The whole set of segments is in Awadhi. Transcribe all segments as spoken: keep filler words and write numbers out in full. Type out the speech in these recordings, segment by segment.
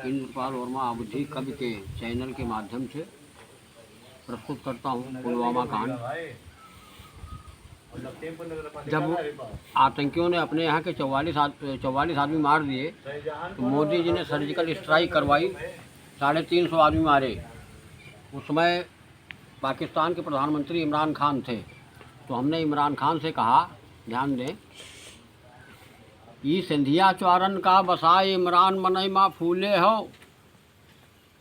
इंद्रपाल वर्मा अवधी कवि के चैनल के माध्यम से प्रस्तुत करता हूँ पुलवामा कांड। जब आतंकियों ने अपने यहाँ के चौवालीस आद-, चौवालीस आदमी मार दिए, तो मोदी जी ने सर्जिकल स्ट्राइक करवाई, साढ़े तीन सौ आदमी मारे। उस समय पाकिस्तान के प्रधानमंत्री इमरान खान थे, तो हमने इमरान खान से कहा, ध्यान दें, "ई सिंधिया च्वारन का बसाए इमरान मनई मा फूले हो,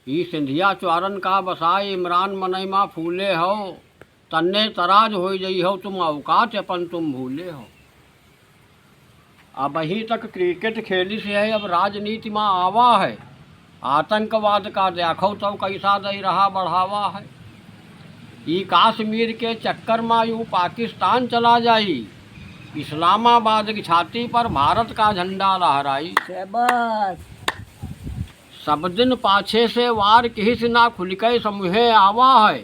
ई सिंधिया च्वारन का बसाए इमरान मनई मा फूले हो, तन्ने तराज होई जई हो तुम, औकात अपन तुम भूले हो।" अबहीं तक क्रिकेट खेलिस है, अब राजनीति मा आवा है। आतंकवाद का देखो तो कैसा दई रहा बढ़ावा है। ई काश्मीर के चक्कर मा यूं पाकिस्तान चला जाई, इस्लामाबाद की छाती पर भारत का झंडा लहराई। शाबाश। सब दिन पाछे से वार किहिस ना खुलिके समुहे आवा है।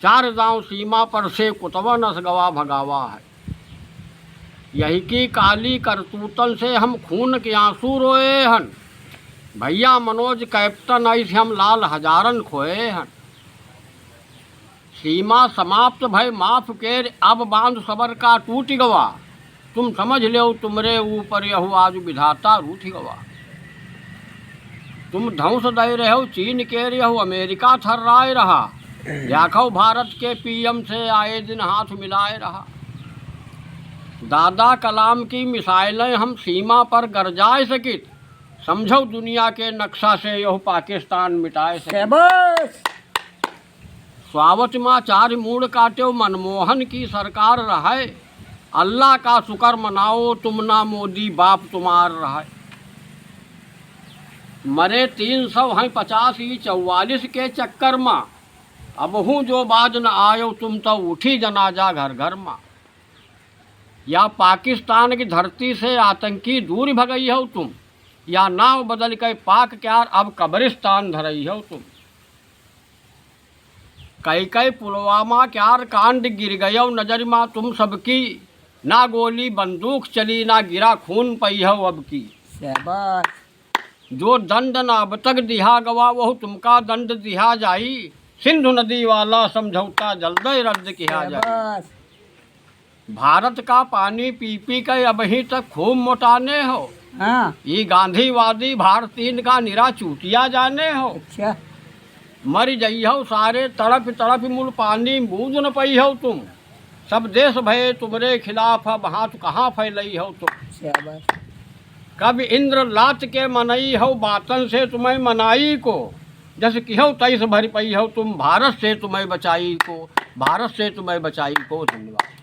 चार दांव सीमा पर से कुतवन अस गवा भगावा है। यही की काली करतूतन से हम खून के आंसू रोए हन। भैया मनोज कैप्टन ऐसे हम लाल हजारन खोए हन। सीमा समाप्त भय माफ केर, अब बांध सबर का टूट गवा। तुम समझ लेव तुमरे ऊपर यहु आज विधाता रूठ गवा। तुम धौंस दे रहे हो चीन केर, यहु अमेरिका थर्राए रहा। देखो भारत के पीएम से आए दिन हाथ मिलाए रहा। दादा कलाम की मिसाइलें हम सीमा पर गरजाए सकित, समझो दुनिया के नक्शा से यहु पाकिस्तान मिटाए सकित। शाबाश। स्वावत मा चार मूड़ काट्यो मनमोहन की सरकार रहै। अल्लाह का शुकर मनाओ तुम ना मोदी बाप तुम्हार रहै। मरे तीन सौ हैं पचास ई चौवालीस के चक्कर मा। अबहूँ जो बाज न आयो तुम तो उठी जनाजा घर घर मा। या पाकिस्तान की धरती से आतंकी दूर भगई हो तुम, या नाव बदल के पाक क्यार अब कब्रिस्तान धरई हो तुम। कई कई पुलवामा क्यार कांड गिर गयो नजर मा तुम सबकी, ना गोली बंदूक चली ना गिरा खून पई हो अब की। शाबाश। जो दंड ना अब तक दिहा गवा वहु तुमका दंड दिहा जाई, सिंधु नदी वाला समझौता जल्दे रद्द किहा जाई। शाबाश। भारत का पानी पी पी के अबहीं तक खूब मोटाने हो। हाँ। ई गांधीवादी भारतीन का निरा चूतिया जाने हो। अच्छा। मरि जइहो सारे तड़प तड़प मुल पानी बूझ न पइहो तुम। सब देश भये तुमरे खिलाफ अब हाथ कहाँ फैलइहो तुम। शाबाश। कब इंद्र लात के मनई हो बातन से तुम्हें मनाई को। जस किहो तैस भरि पइहो तुम भारत से तुम्हें बचाई को, भारत से तुम्हें बचाई को। धन्यवाद।